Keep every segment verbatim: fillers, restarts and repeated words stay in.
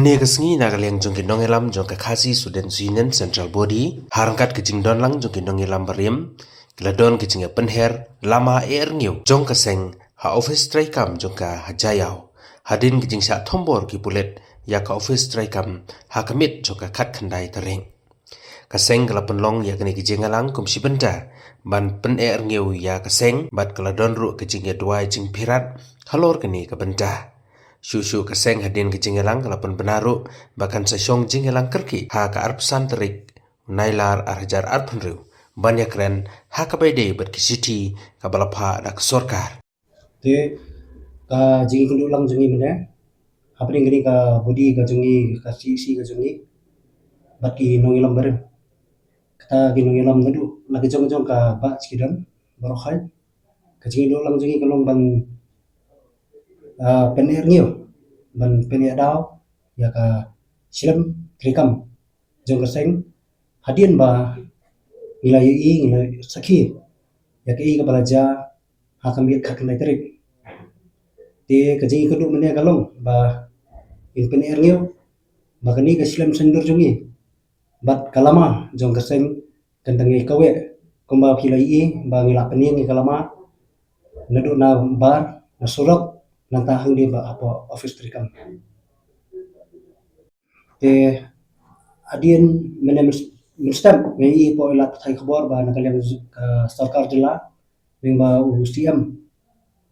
Ne ka sngi na ka liang jong ki nongïalam jong ka Khasi Students Union Central Body, ha ryngkat ka jingdon lang jong ki nongïalam barim, ki la don ka jingïapynher lama eh rngiew jong ka seng ha office treikam jong ka ha Jaiaw. Hadien ka jingshah thombor ki pulit ïa ka office treikam ha ka miet jong ka khatkhyndai tarik. Ka seng ka la pynlong ïa kane ka jingïalang kum shi bynta ban pyneh rngiew ïa ka seng bad ka la don ruh ka jingïaduwai jingpyrkhat halor kane ka bynta. Shuh shuh ka seng hadien ka jingïalang ka la pynbna ruh ba kan sa shong jingïalang kyrkieh ha ka arphew san tarik Nailar ar hajar arphew hynriew ban ïakren ha kaba ïadei bad ka shithi kaba la phah da ka sorkar. Te ka jingïakynduh lang jong ngi mynne hapdeng kane ka body ka jong ngi, ka C E C ka jong ngi, bad ki nongïalam barim. Kata ki nongïalam naduh la ka jong ka jong ka bah chi ki don baroh hi. Ka jingïakynduh lang jong ngi ka long ban, ah, pyneh rngiew, ban pyneh daw ïa ka shlem treikam jong ka seng hadien ba ngi la ïohi, ngi la sakhi ïa kaei kaba la jia ha ka miet khatkhyndai tarik. Te ka jingïakynduh mynne ka long ba ngin pyneh rngiew ba kane ka shlem saiñdur jong ngi bad ka lama jong ka seng kan dang ïakaweh kumba phi la ïohi ba ngi la pynïeng ïa ka lama naduh na bar, na surok, nangta hangne bad hapoh office treikam. Te hadien mynne myn-, mynstep nga ïohi hapoh ïa la pathai khubor ba na ka liang ka sorkar jylla lyngba u C M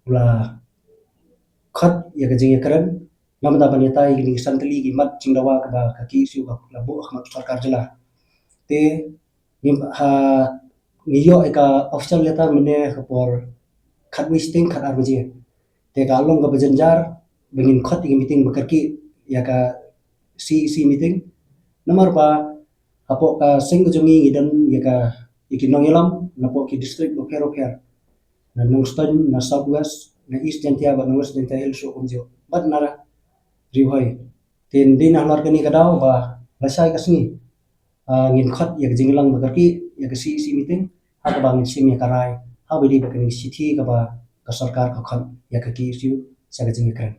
u la khot ïa ka jingïakren namar ban ïatai ïa kine ki san tylli ki mat jingdawa kaba ka K S U ka la buh ha khmat sorkar jylla. Te ngi ha, ngi ïoh ïa ka official letter mynne ha ka por khatwei shiteng khatar baje. Te ka long kaba jynjar ba ngin khot ïa ka meeting ba kyrkieh ïa ka C E C meeting. Namar ba hapoh ka seng ka jong ngi ngi don ïa ka, ïa ki nongïalam napoh ki district bapher bapher. Na Nongstoiñ, na South West, na East Jaintia bad na West Jaintia Hills ruh kumjuh, bad na Ri Bhoi. Te dei na halor kane ka daw ba lashai ka sngi, ah, ngin khot ïa ka jingïalang ba kyrkieh ïa ka C E C meeting ha kaba ngin shim ïa ka rai ha kaba ïadei bad kane ka shithi kaba ka sorkar ka khot ïa ka K S U sha ka jingïakren.